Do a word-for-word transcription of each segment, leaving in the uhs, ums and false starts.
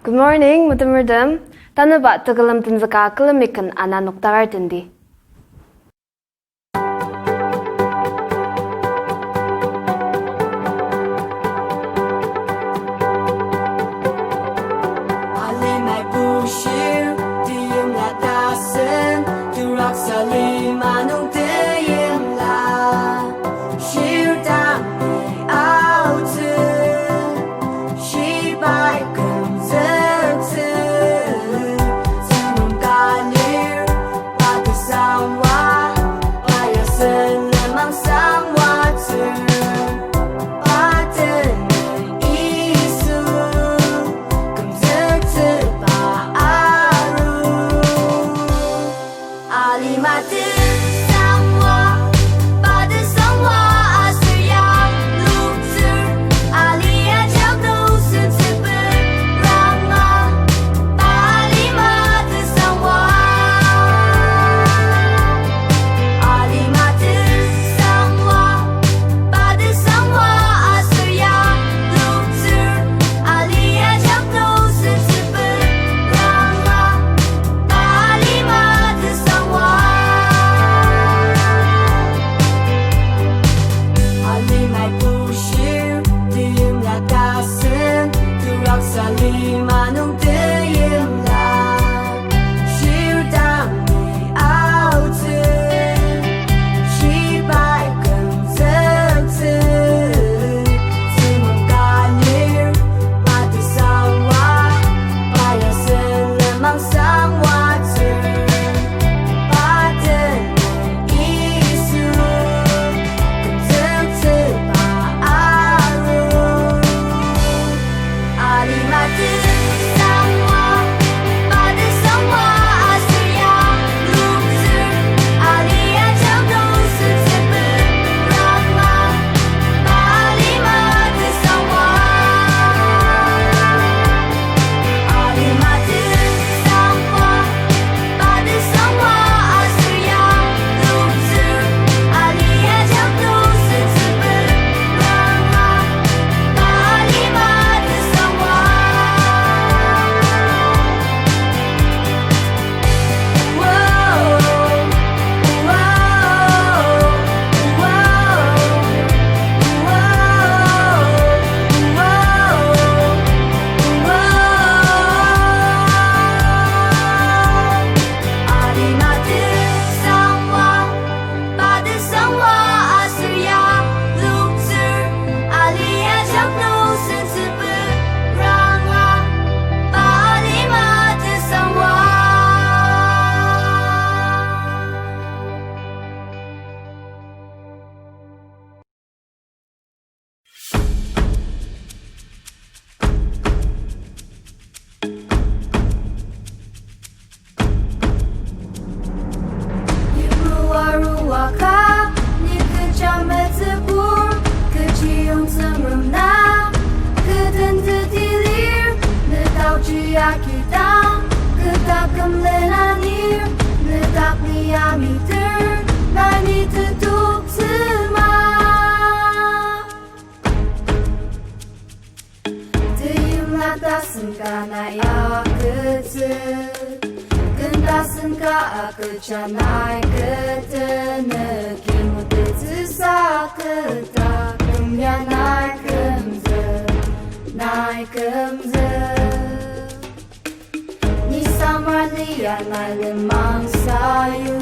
Good morning, metemertem. Tanüba tekülem tenzüka külemi ken ana noktaker tendi. Alimai bushir, tiyimla tasen, turaksa lima nung tiyimla. Shirtang ni aotsü, shibai kümzüktsü. Tsüngrem ka lir, pa tesangwa, pa ya sen lenmang sangwatsür. Pa tenüng Yisu, kümzüktsüba aru. Alima tesangwa, pa tesangwa aser ya luktsür, ali ajak nung sentsüper ranga, pa alima tesangwa. Alima tesangwa, pa tesangwa aser ya luktsür, ali ajak nung sentsüper ranga, pa alima tesangwa. Alimai bushir, tiyimla tasen, turaksa lima nung tiyimla. Shirtang ni aotsü, shibai kümzüktsü. Tsüngrem ka lir, pa tesangwa, pa ya sen lenmang sangwatsür. Pa tenüng Yisu, kümzüktsüba aru. Alima tesangwa, pa tesangwa aser ya luktsür, ali ajak nung sentsüper ranga, pa alima tesangwa. Alima tesangwa, pa tesangwa aser ya luktsür, ali ajak nung sentsüper ranga, pa alima tesangwa. Alima tesangwa, pa tesangwa aser ya luktsür, ali ajak nung sentsüper ranga, pa alima tesangwa. Yipru arua ka, ni kecha metsübur, kechiyong Tsüngrem na, kü den teti lir, ne taoji akidang, kü taküm len anir, ne dak ni amiter, nai ni tetoktsü ma. Teimla tasen ka nai agütsü, ken tasen ka agüja nai kü tenük, kimu tetsüsa kü taküm ya nai kümzük, nai kümzük. Ni samra ni ya nai lenmang sayu,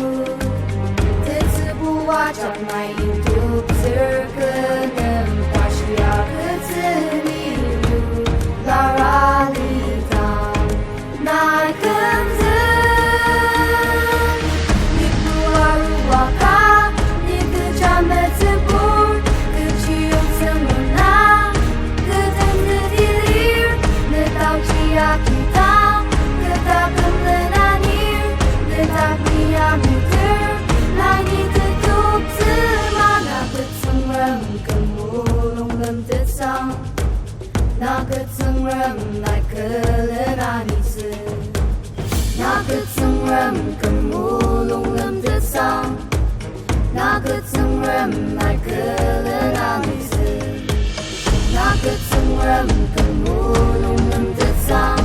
tetsübu ajak nai intuk zürkenem, tashi agütsü ni yu lara lidang, nai kümzük. Ni pua rua ka, ni kecha metsübur, kechiyong Tsüngrem na, kü den teti lir, ne taoji akidang, kü taküm len anir, ne dak ni amiter, nai ni tetoktsü ma. Na kü Tsüngrem kü mulung lemtetsang, na kü Tsüngrem nai kü len anitsü. Na kü Tsüngrem kü mulung lemtetsang, na kü Tsüngrem nai kü len anitsü. Na kü Tsüngrem kü mulung lemtetsang,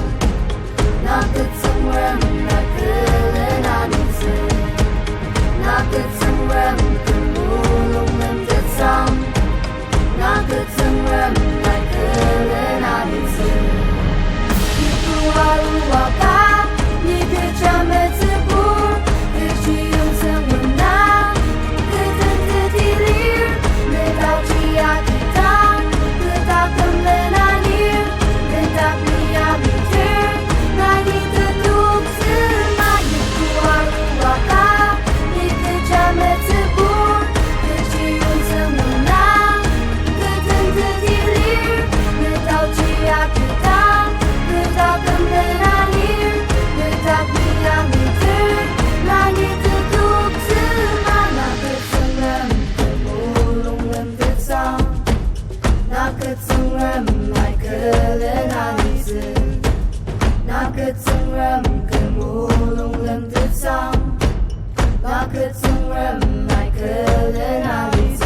Kü Tsüngrem nai külen alitsü.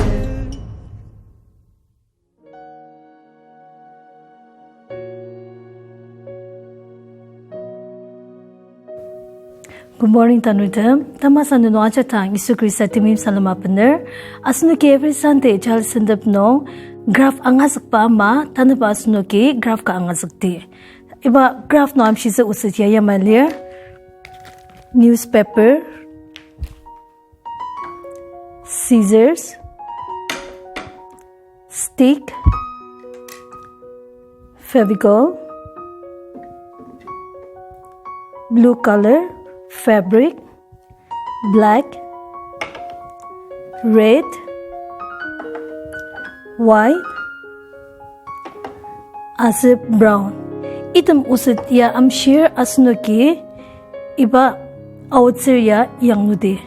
Good morning, tanurtem. Tamasa nung ajak dang Yisu Khrista temeim salem abener. Asenoki every Sunday Child Center nung craft angazükba ama, tanüba asenoki craft ka angazükdi. Iba craft nung amshitsü oset ya yamai lir: newspaper, scissors, stick, Fevicol, blue color fabric, black, red, white, aser brown. Item oset ya amshir asenoki iba aotsür ya yangludi.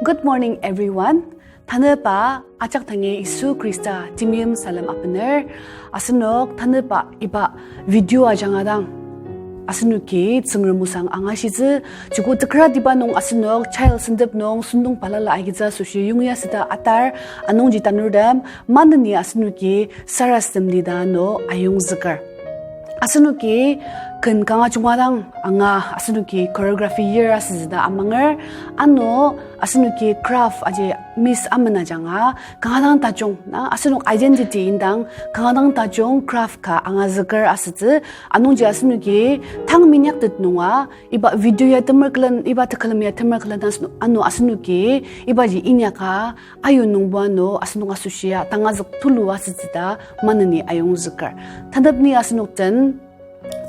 Good morning, everyone. Tanüba ajak dangi Yisu Khrista temeim salem abener. Asenok tanüba iba video ajanga dang asenoki Tsüngrem osang angashitsü, joko tekratiba nung asenok child sentep nung sentong balala agitsü asoshi yongyasüta atar, anungji tanurtem maneni asenoki sarasademdi ta ano ayongzüker. Asenoki ken kanga junga dang anga asenoki choreography year asütsü ta amanger, ano asenoki craft aji Miss Amen ajanga kanga dang tajung na asenok identity indang kanga dang tajung craft ka angazüker asütsü, anungji asenoki tang minyaktet nunga iba video ya temer külen, iba tekülem ya temer külen asenok, ano asenoki ibaji inyaka ayu nungbo ano asenok asoshia tangazük tulu asütsü ta maneni ayongzüker. Tanüp ni asenok den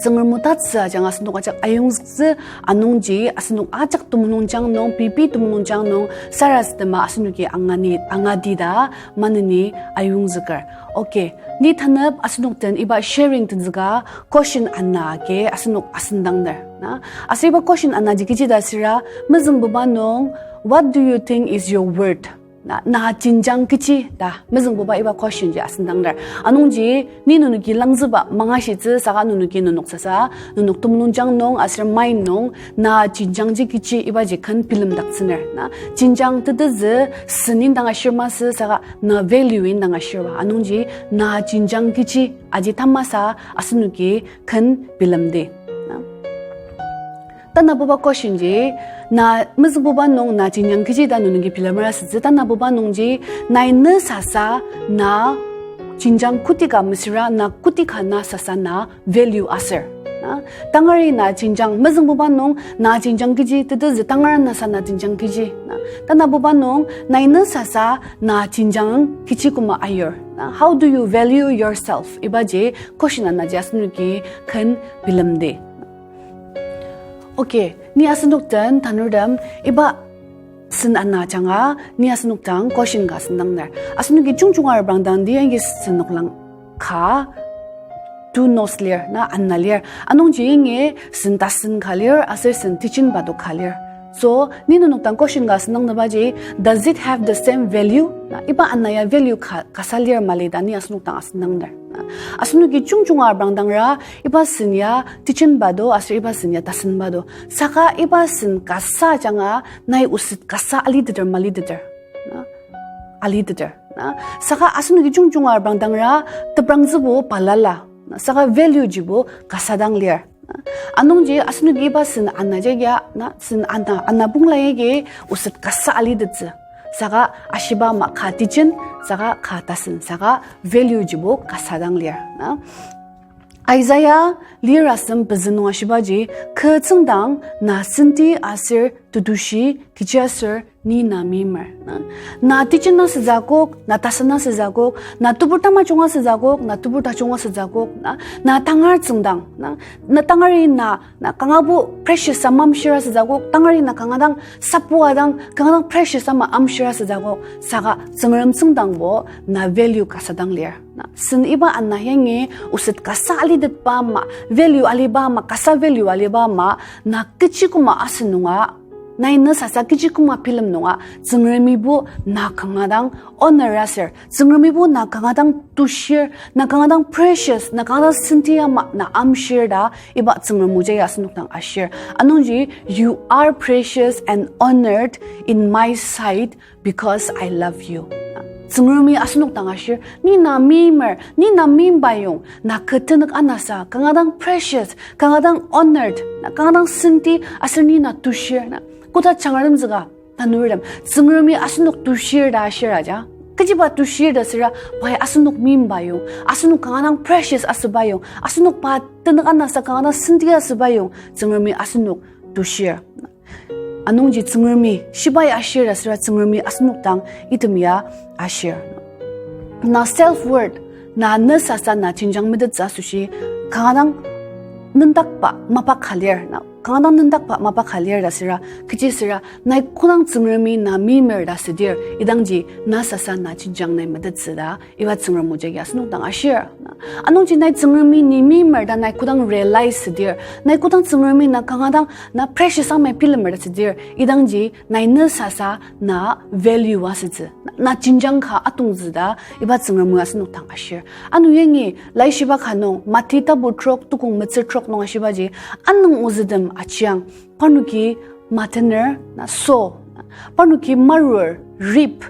Tsüngrem o tatsü ajanga asenok ajak ayongzüktsü, anungji asenok ajak temulungjang nung, pei pei temulungjang nung sarasadema asenoki angani, angadi ta maneni ayongzüker. Okay, ni tanüp asenok den iba sharing tenzüka question ana agi asenok asüngdangner na. Aser iba question anaji kechi ta süra, mezüngbuba nung, what do you think is your worth? Na, na jenjang kechi ta mezüngbuba iba question ji asüngdangner. Anungji ni nenoki langzüba mangashitsü saka nenoki nenok sasa, nenok temulungjang nung aser mind nung na jenjangji kechi ibaji ken bilemdaktsüner na. Jenjang tetezü sen indang ashir masü saka na value indang ashir oa. Anungji na jenjang kechi aji tamasa asenoki ken bilemdi na. Tanabuba question ji, na mezüngbuba nung na jenjang kechi ta nenoki bilemer asütsü, tanabuba nungji, nai ne sasa na jenjang kotika mesüra, na kotika na sasa na value aser na. Tangari na jenjang, mezüngbuba nung na jenjang kechi, tetezü tangar na sa na jenjang kechi na. Tanabuba nung nai ne sasa na jenjang kechi küma ayur na. How do you value yourself? Ibaji question anaji asenoki ken bilemdi. Okay, ni asenok den tanurtem iba sen ana ajanga ni asenok dang question ka asüngdangner. Asenoki jungjunga reprangdang di yangi senok lang ka two notes lir na, ana lir. Anungji yangi sen tasen ka lir aser sen teaching bado ka lir. So ni nenok dang question ka asüngdangdaba ji, does it have the same value na? Iba ana ya value ka, kasa lir mali ta ni asenok dang asüngdangner na. Asenoki jungjunga reprangdangra iba sen ya teaching bado aser iba sen ya tasen bado. Saka iba sen kasa ajanga nai oset kasa aliteter maliteter na, aliteter na. Saka asenoki jungjunga reprangdangra teprangzübo balala na, saka value jibo kasa dang lir na. Anungji asenoki iba sen ana jagi na, sen ana, ana pongla yagi oset kasa alitettsü. Saka ashiba ama ka teaching, saka ka tasen, saka value jibo kasa dang lir na. Isaiah lirasem pezü nung ashibaji, kü tsüngdang na senti aser tetushi, kechiaser ni na meimer na. Na teaching asütsü akok, na tasen asütsü akok, na tebur tamajung asütsü akok, na tebur tajung asütsü akok na, na tangar tsüngdang na, na tangari na, na kangabo precious ama amshir asütsü akok, tangari na kanga dang sapu adang, kanga dang precious ama amshir asütsü akok, saka Tsüngrem tsüngdangbo na value kasa dang lir na. Sen iba ana yangi oset kasa alitetba ama, value aliba ama, kasa value aliba ama, na kechi küma asü nunga, nai ne sasa kechi küma bilem nunga, Tsüngremibo na kanga dang honor aser, Tsüngremibo na kanga dang tushir, na kanga dang precious, na kanga dang senti ama na amshir ta iba Tsüngrem o jagi asenok dang ashir. Anungji, you are precious and honored in my sight because I love you. Tsüngremi asenok dang ashir, ni na meimer, ni na meimbayong, na kü tenük anasa, kanga dang precious, kanga dang honored, na kanga dang senti, aser ni na tushir na. Koda changraremzüka, tanurtem, Tsüngremi asenok tushir ta ashir aja. Kechiba tushir ta süra, pai asenok meimbayong, asenok kanga dang precious asübayong, asenok pa tenük anasa kanga dang senti asübayong, Tsüngremi asenok tushir. Anungji Tsüngremi shibai ashir ta süra Tsüngremi asenok dang item ya ashir. Na self-worth, na ne sasa na jenjang metettsü asoshi kanga dang nendakba mapa ka lir na. Kanga dang nendakba mapa ka lir ta süra, kechi süra, nai kodang Tsüngremi na meimer ta südir, idangji na sasa na jenjang nai metettsü ta, iba Tsüngrem o jagi asenok dang ashir. Anungji nai Tsüngremi ni meimer ta nai kodang realize südir, nai kodang Tsüngremi na kanga dang na precious amai bilemer ta südir, idangji nai ne sasa na value asütsü, na jenjang ka atongtsü ta, iba Tsüngrem o asenok dang ashir. Ano yangi laishiba ka nung, Mati tapu trok, tukong metsür trok nung ashibaji, anung ozütem achiang, parnoki matener, na sow, parnoki marur, reap,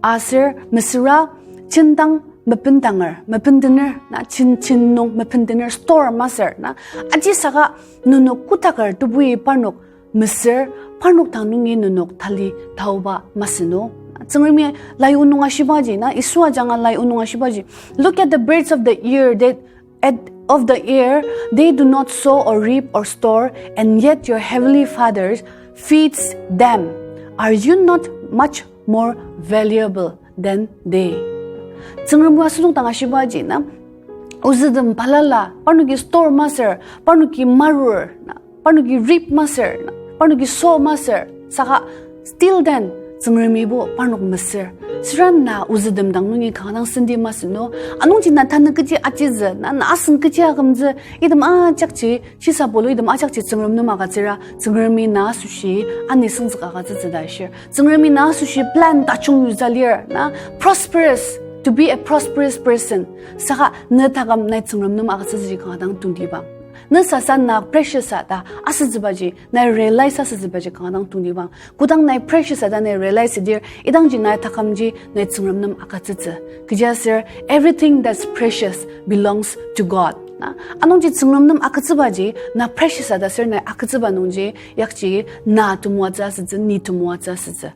aser mesüra jendang mependanger, mependener, na jin, jin nung mependener, store masür, na aji saka nenok kotaker tebui parnok mesür, parnok dang nungi nenok tali taoba masü no. Tsüngremi lai o nung ashibaji, na Yisu ajanga lai o nung ashibaji, look at the birds of the air, they, at, of the air, they do not sow or reap or store, and yet your heavenly Father feeds them. Are you not much more valuable than they? Tsüngrem o asenok dang ashibaji na, ozütem balala, parnoki store masür, parnoki marur, na, parnoki reap masür, na, parnoki sow masür, saka still then, Tsüngremi bo parnok mesür. Süra na ozütem dang nungi kanga dang senti masü no, anungji na tanü kechi ajitsü, na, na asüng kechi akümtsü, item ajakji, shisa pulu item ajakji Tsüngrem nem agütsüra, Tsüngremi na asoshi ani süngzük agütsütsü ta shir. Tsüngremi na asoshi plan tajung yuza lir, na prosperous, to be a prosperous person. Saka ne taküm nai Tsüngrem nem agütsütsüji kanga dang tongtibang. Ne sasa na precious ta asütsübaji, nai realize asütsübaji kanga dang tongtibang. Kodang nai precious ta nai realize dir, idangji nai takümji nai Tsüngrem nem agütsütsü. Kechiaser, everything that's precious belongs to God. Na, anungji Tsüngrem nem agütsübaji, na precious ta ser nai agütsüba nungji, yakji na temoatsü asütsü, ni temoatsü asütsü.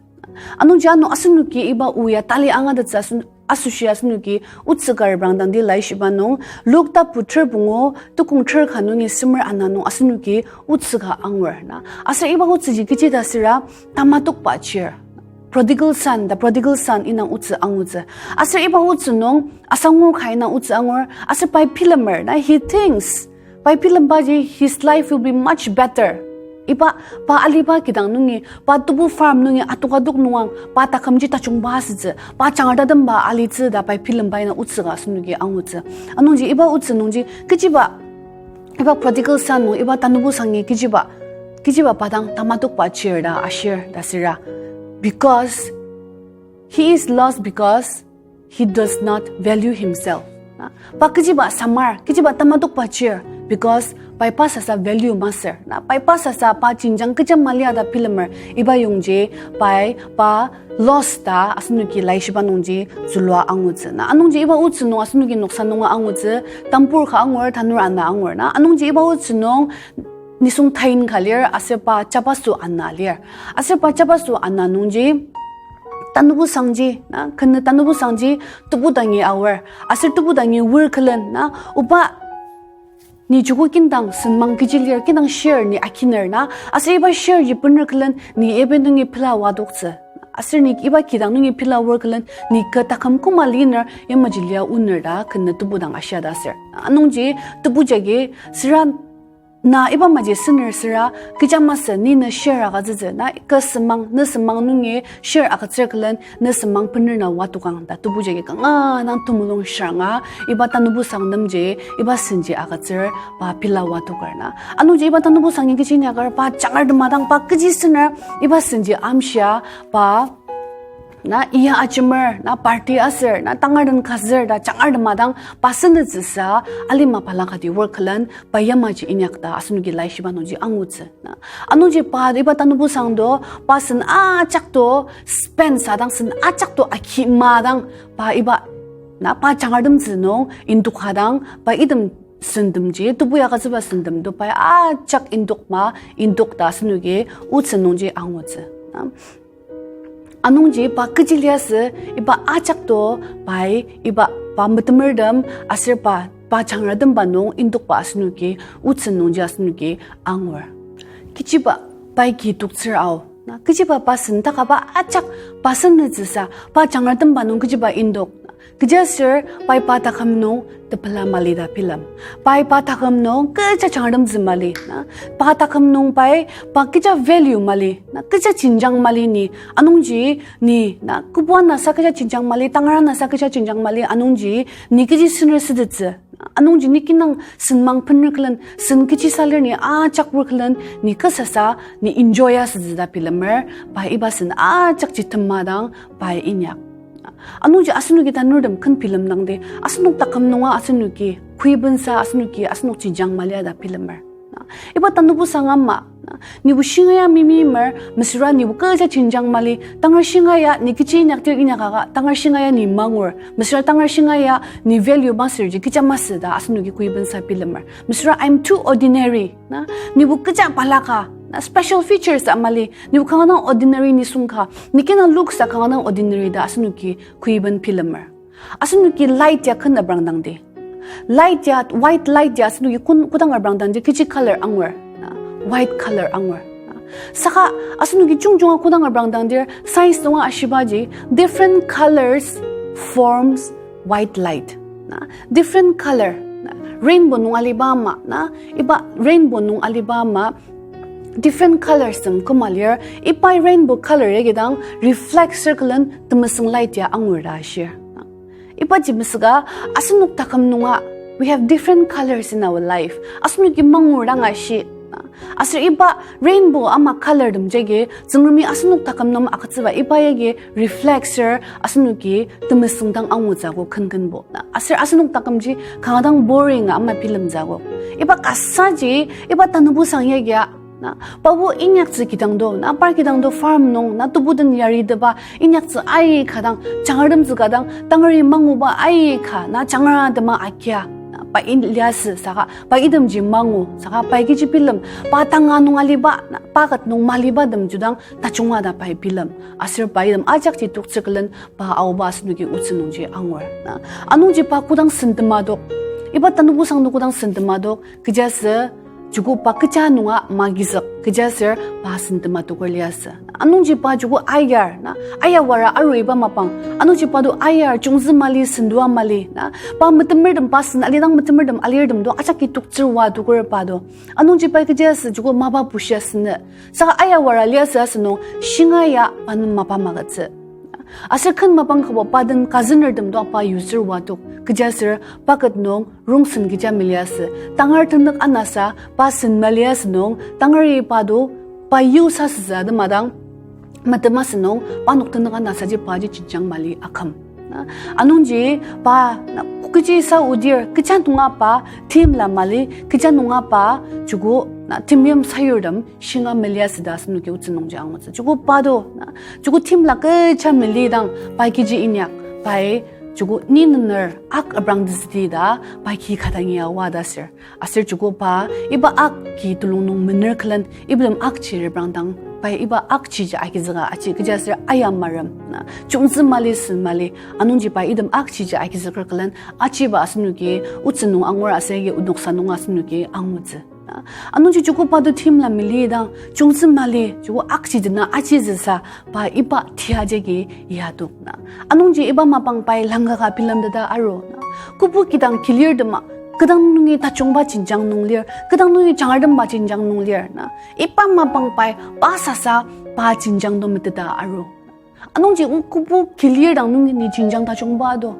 Anungji ano asenoki iba o ya tali angatettsü asen-, asoshi asenoki otsü ka reprangdangdi laishiba nung, Luk tapu ter pungu, tukong ter ka nungi semer ana nung asenoki otsü ka angur na. Aser iba otsüji kechi ta süra, tamatokba chir. Prodigal son, the prodigal son indang otsü angutsü. Aser iba otsü nung asangur ka indang otsü angur. Aser pai bilemer na, he thinks, pai bilembaji his life will be much better. Iba, pa aliba kidang nungi, pa tebu farm nungi atok atok nungang, pa takümji tajungba asütsü, pa jangartatemba alitsü ta pai bilemba indang otsü ka asenoki angutsü. Anungji iba otsü nungji kechiba, iba prodigal son nung iba tanubangsangi kechiba, kechiba pa dang tamatokba chir ta ashir ta süra, because he is lost because he does not value himself. Na, pa kechiba samar, kechiba tamatokba chir, because pai pa sasa value masür. Na, pai pa sasa pa jenjang kecha malia ta bilemer, iba yongji pai pa lost ta asenoki laishiba nungji zülua angutsü. Na, anungji iba otsü nung asenoki noksa nunga angutsü, tambur ka angur, tanur ana angur. Na, anungji iba otsü nung nisung tain ka lir, aser pa jabaso ana lir. Aser pa jabaso ana nungji tanubangji, na, kenü tanubangji tebu dangi aor. Aser tebu dangi oir külen, na, oba, ni joko kidang senmang kechi lir, kidang share ni akiner na. Aser iba share ji bener külen ni iba nungi pela wadoktsü. Aser ni iba kidang nungi pela oir külen ni kü taküm koma liner yamaji lia oner ta kenü tebu dang ashia ta aser. Anungji tebu jagi süra na iba maji sener süra kecha masü ni ne share agütsütsü, na kü senmang, ne senmang nungi share agütsür külen ne senmang bener na wadokang ta tebu jagi kanga dang temulung shiranga iba tanubangsa nemji iba senji agütsür pa pela wadoker na. Anungji iba tanubangsangi kechi inyaker pa jangartem madang pa kechi sener iba senji amshia pa na iya ajemer, na party aser, na tangar den kazür ta jangartem madang pa senütsüsa alima balaka ti oir külen pa yamaji inyak ta asenoki laishiba nungji angutsü. Na, anungji pa iba tanubangsa do, pa sen ajak do spend sa dang sen ajak do aki madang pa iba, na pa jangartemtsü nung indok ka dang pa item sentemji, tebu ya agütsüba sentem do pa ajak indok ma, indok ta asenoki otsü nungji angutsü. Na, anungji pa kechi liasü iba ajak do pai iba pa metemertem aser pa, pa jangratemba nung indokba asenoki otsü nungji asenoki angur. Kechiba pai ki toktsür ao. Na, kechiba pa sen takaba ajak pa senütsüsa pa jangratemba nung kechiba indok. Kechiaser pai pa taküm nung tepela mali ta bilem. Pai pa taküm nung kecha jangratemtsü mali, na. Pa taküm nung pai, pa kecha value mali, na, kecha jenjang mali ni. Anungji ni, na, kübok anasa kecha jenjang mali, tangar anasa kecha jenjang mali, anungji ni kechi sener sütettsü. Anungji ni kinang senmang bener külen, sen kechi salir ni ajak wor külen, ni kü sasa, ni enjoy asütsü ta bilemer, pai iba sen ajakji temadang, pai inyak. Anungji asenoki tanurtem ken bilemdangdi, asenok taküm nunga asenoki, kuibensa asenoki, asenok jenjang malia ta bilemer. Iba tanübusang ama, nibo shingaia mimimer, mesüra nibo kecha jenjang mali, tangar shingaia ni kechi inyakdir inyakaka, tangar shingaia ni mangur, mesüra tangar shingaia ni value masürji kecha masü ta asenoki kuibensa bilemer. Mesüra I'm too ordinary, na, nibo kecha balaka, na, special features a mali, nibo kanga dang ordinary nisung ka, ni kina looks a kanga dang ordinary ta asenoki kuiben bilemer. Asenoki light ya ken abrangdangdi. Light ya, white light ya asenoki kun, kodang abrangdangdi kechi color angur, na, white color angur, na. Saka asenoki jungjunga kodang abrangdangdir science nunga ashibaji different colors forms white light, na, different color, na, rainbow nung aliba ama, na, iba rainbow nung aliba ama, different colors tem küma lir, iba rainbow color yagi dang reflect circle-en temesüng light ya angur ta ashir. Ibaji mesüka asenok taküm nunga, we have different colors in our life. Asenoki mangur dang ashi. Aser iba rainbow ama color tem jagi, Tsüngremi asenok taküm nung agütsüba iba yagi reflect ser asenoki temesüng dang angutsü akok kenkenbo. Aser asenok takümji kanga dang boring ama bilemtsü akok. Iba kasaji, iba tanübusang yagia, na, pabo inyaktsü kidang do, na, par kidang do farm nung, na, tebu den yariteba, inyaktsü aika dang, jangratemtsü ka dang, tangari manguba aika, na, jangratema akia, na, pa in liasü saka, pa itemji mangu saka, pa kechi bilem, pa tanga nung aliba, na, pa ket nung maliba tem judang, tajunga ta pai bilem. Aser pa item ajakji toktsü külen, pa aoba asenoki otsü nungji angur, na. Anungji pa kodang sentemadok, iba tanübusang nung kodang sentemadok, kechiaser joko pa kecha nunga magizük, kechiaser pa sentema toker liasü. Anungji pa joko ayar, na, ayawara aru iba mapang. Anungji pa do ayar, chungtsü mali, sendua mali, na. Pa metemertem, pa sen alidang metemertem, alirtem do, ajaki toktsürwa toker pa do. Anungji pa kechiaser joko mapa bushia sene. Saka ayawara liasü asünung, shinga ya pa nem mapa magütsü. Aser ken mapang kübok pa den cousin-ertem do pa yutsürwa tok, kechiaser pa ket nung rongsen kecha meliasü, tangar tenük anasa pa sen maliasü nung, tangari pa do pa yusasüsa temadang, metem asünung, pa nok tenük anasaji paji jenjang mali aküm. Na, anungji pa, na, kechi sa odir, kecha nunga pa timla mali, kecha nunga pa joko, na, timyim sayurtem shinga meliasü ta asenoki otsü nungji angutsü. Joko pa do, na, joko timla kecha melidang, pai kechi inyak, pai joko ni nener ak abrang tezüti ta, pai ki ka dangi aoa ta sür. Aser joko pa iba ak ki telung nung mener külen, iba tem akji reprangdang, pai iba akjiji agizüka aji kechiaser aya marem, na, chungtsü mali sen mali, anungji pa item akjiji agizüker külen, ajiba asenoki otsü nung angur aser ya noksa nung asenoki angutsü. Na, anungji joko pa do timla melidang, chungtsü mali, joko akji dena ajizüsa, pa iba tia jagi yadok, na. Anungji iba mapang pai langka ka bilemteta aru, na. Kübok kidang kilirtema, kidang nungi tajungba jenjang nung lir, kidang nungi jangratemba jenjang nung lir, na. Iba mapang pai pa sasa pa jenjang do meteta aru. Anungji kübok kilir dang nungi ni jenjang tajungba do.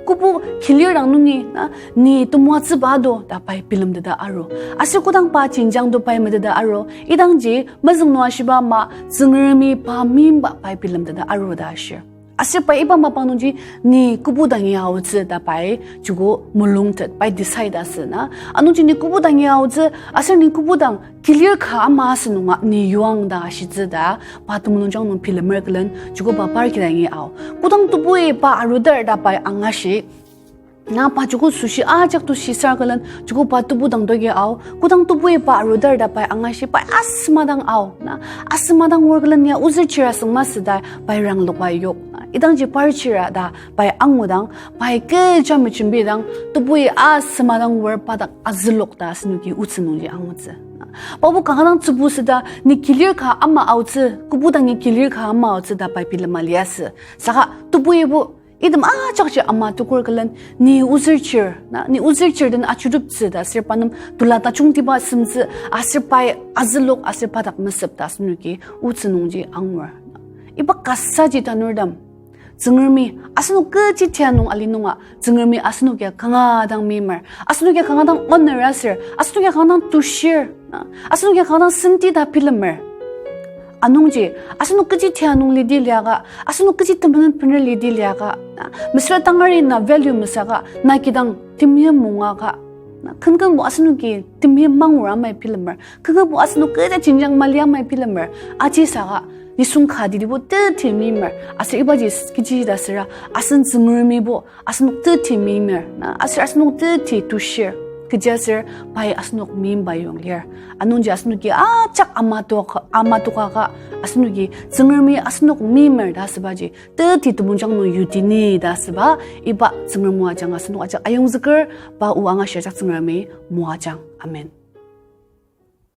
Kübok kilir dang nungi, na, ni temoatsüba do ta pai bilemteta aru. Aser kodang pa jenjang do pai meteta aru, idangji mezüng nung ashiba ama Tsüngremi pa meimba pai bilemteta aru ta ashir. Aser pai iba mapang nungji ni kübok dangi aotsü ta pai joko mulungtet pai decide asü na. Anungji ni kübok dangi aotsü, aser ni kübok dang kilir ka ama asünunga ni yuang ta ashitsü ta, pa temulungjang nung bilemer külen, joko pa par kidangi ao. Kodang tebui pa arudar ta pai angashi, na pa joko süshi ajak to shisar külen, joko pa tebu dang dogi ao. Kodang tebui pa arudar ta pai angashi, pai asüma dang ao. Na, asüma dang wor külen ya ozü chira süngma süta pai rangloka yok. Na, idangji par chira ta pai angudang, pai kecha mejembidang, tebui asüma dang wor pa dak azülok ta asenoki otsü nungji angutsü. Na, pabo kanga dang tsübu süta ni kilir ka ama aotsü, kübok dangi kilir ka ama aotsü ta pai bilema liasü. Saka tebuibo Item ajakji ama tokur külen ni ozür chir, na, ni ozür chir den ajuruteptsü ta aser pa nem tula tajungtiba semtsü aser pai azülok aser pa dak mesep ta asenoki otsü nungji angur. Iba kasaji tanurtem, Tsüngremi asenok kechi tia nung ali nunga, Tsüngremi asenok ya kanga dang meimer, asenok ya kanga dang honor aser, asenok ya kanga dang tushir, na, asenok ya kanga dang senti ta bilemer. Anungji, asenok kechi tia nung lidi liaka, asenok kechi temenen bener lidi liaka, na, mesüra tangari na value mesaka, na kidang temeim mungaka, na, kenkenbo asenoki temeim mangur amai bilemer, kenkenbo asenok kecha jenjang mali amai bilemer, aji saka, nisung ka tetibo teti meimer, aser ibaji kechi ta süra, asen Tsüngremibo asenok teti meimer, na, aser asenok teti tushir, kechiaser pai asenok meimba yong lir. Anungji asenoki ajak amatok, amatokaka, asenoki Tsüngremi asenok meimer ta asübaji teti temongjang nung yutini ta asüba, iba Tsüngrem moajang asenok ajak ayongzüker, pa o angashia ajak Tsüngremi moajang. Amen.